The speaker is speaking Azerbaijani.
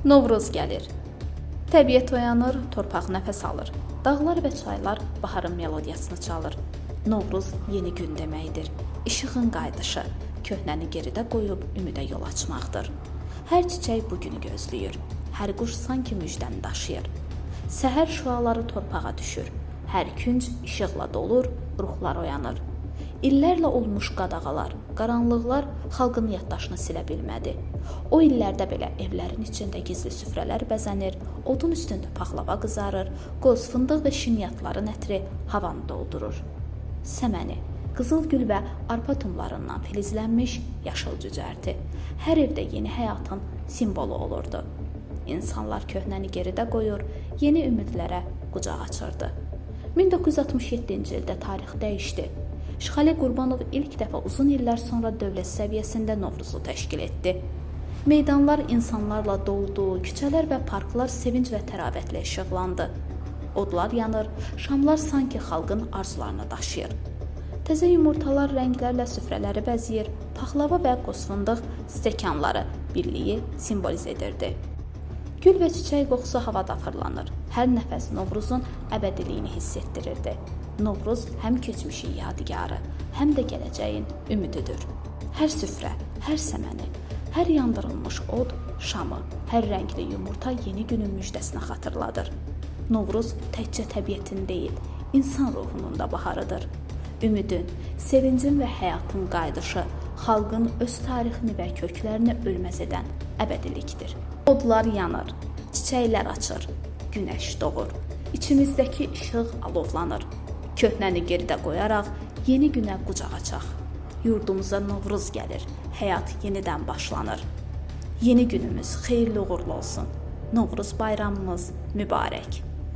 Novruz gəlir. Təbiət oyanır, torpaq nəfəs alır. Dağlar və çaylar baharın melodiyasını çalır. Novruz yeni gün deməkdir. İşığın qayıdışı, köhnəni geridə qoyub ümidə yol açmaqdır. Hər çiçək bu günü gözləyir. Hər quş sanki müjdəni daşıyır. Səhər şüaları torpağa düşür. Hər künc işıqla dolur, ruhlar oyanır. İllərlə olmuş qadağalar, qaranlıqlar xalqın yaddaşını silə bilmədi. O illərdə belə evlərin içində gizli süfrələr bəzənir, odun üstündə paxlava qızarır, qoz, fındıq və şirniyyatların ətri havanı doldurur. Səməni, qızıl gül və arpa tumlarından filizlənmiş yaşıl cücərti hər evdə yeni həyatın simvolu olurdu. İnsanlar köhnəni geridə qoyur, yeni ümidlərə qucaq açırdı. 1967-ci ildə tarix dəyişdi. Şixali Qurbanov ilk dəfə uzun illər sonra dövlət səviyyəsində Novruzu təşkil etdi. Meydanlar insanlarla doldu, küçələr və parklar sevinc və təravətlə işıqlandı. Odlar yanır, şamlar sanki xalqın arzularını daşıyır. Təzə yumurtalar rənglərlə süfrələri bəzəyir, paxlava və qozfındıq stəkanları birliyi simvolizə edirdi. Gül və çiçək qoxusu havada fırlanır. Hər nəfəs Novruzun əbədiliyini hiss etdirirdi. Novruz həm keçmişin yadigarı, həm də gələcəyin ümididir. Hər süfrə, hər səməni, hər yandırılmış od, şamı, hər rəngli yumurta yeni günün müjdəsini xatırladır. Novruz təkcə təbiətin deyil, insan ruhunun da baharıdır. Ümidin, sevincin və həyatın qayıdışı, xalqın öz tarixini və köklərini ölməz edən əbədilikdir. Odlar yanır, çiçəklər açır, günəş doğur. İçimizdəki işıq alovlanır. Köhnəni geridə qoyaraq yeni günə qucaq açaq. Yurdumuza Novruz gəlir, həyat yenidən başlanır. Yeni günümüz xeyirli uğurlu olsun. Novruz bayramımız mübarək.